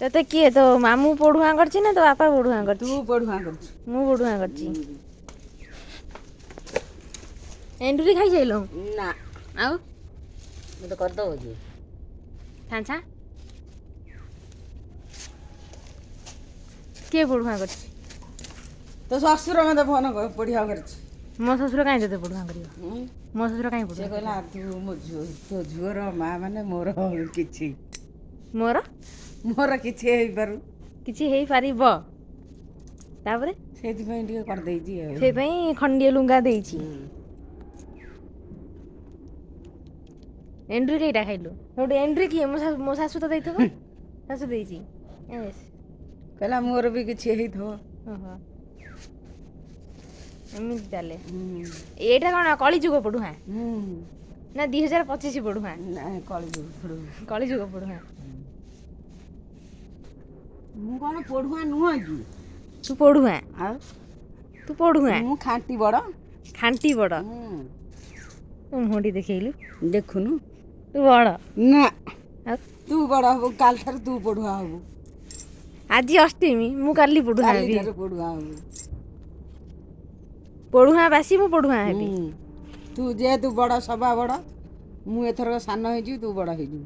ତତେ କିଏ, ତୋ ମାମୁଁ ପଢୁଆ କରିଛି ନା ତୋ ବାପା ପଢୁଆ ତୁ କରିଛି? ପଢୁଆ କରିଛୁ। ମୁଁ ପଢୁଆ କରିଛି। ଏଣ୍ଡୁରି ଖାଇସାଇଲୁ? ନା। ଆଉ? ମତେ କରିଦବ କି? ଛାଞ୍ଚା କିଏ ପଢୁଆ କରିଛି? ତୋ ଶ୍ୱଶୁର ମତେ ଫୋନ ପଢିଆ କରିଛି। ମୋ ଶ୍ୱଶୁର କାହିଁ ତତେ ପଢୁଆ କରିବ? ମୋ ଶ୍ୱଶୁର କାହିଁ ସେ ପଢୁଆ? କହିଲା, ତୁ ମୋ ଝିଅ, ତୋ ଝିଅର ମା ମାନେ ମୋର କିଛି ମୋର ମୋର କିଛି ହେଇପାରୁ। କିଛି ହେଇପାରିବ ତାପରେ। ସେଇଥିପାଇଁ ଟିକେ କରିଦେଇଛି ଆଉ। ସେଇଥିପାଇଁ ଖଣ୍ଡିଏ ଲୁଙ୍ଗା ଦେଇଛି। ଏଣ୍ଡୁରି କେଇଟା ଖାଇଲୁ ସେଠୁ? ଏଣ୍ଡୁରି କିଏ, ମୋ ଶାଶୁ ତ ଦେଇଥିବ, ଶାଶୁ ଦେଇଛି। କହିଲା, ମୋର ବି କିଛି ହେଇଥିବ। ଓହୋ, ଏମିତି ତାହେଲେ। ଏଇଟା କ'ଣ କଳିଯୁଗ ପଢୁଆ ନା 2025 ପଢୁଆ? ନାଇଁ, କଳିଯୁଗ ପଢୁଆ। କଳିଯୁଗ ପଢୁଆ। ମୁଁ କ'ଣ ପଢୁଆ ନୁହଁ କି? ତୁ ପଢୁଆ। ଆଉ? ତୁ ପଢୁଆ। ମୁଁ ଖାଣ୍ଟି ବଡ଼। ଖାଣ୍ଟି ବଡ଼। ମୁହଁଟି ଦେଖେଇଲୁ। ଦେଖୁନୁ। ତୁ ବଡ଼। ନା। ଆଉ? ତୁ ବଡ଼ ହବୁ, କାଲିଠାରୁ ତୁ ପଢୁଆ ହବୁ। ଆଜି ଅଷ୍ଟମୀ, ମୁଁ କାଲି ପଢୁଆ ହେବି। କାଲିଠାରୁ ପଢୁଆ ହବୁ। ପଢୁଆ ବାସି, ମୁଁ ପଢୁଆ ହେବି। ତୁ ଯେହେତୁ ବଡ଼, ସବା ବଡ଼, ମୁଁ ଏଥରକ ସାନ ହେଇଯିବି, ତୁ ବଡ଼ ହେଇଯିବୁ।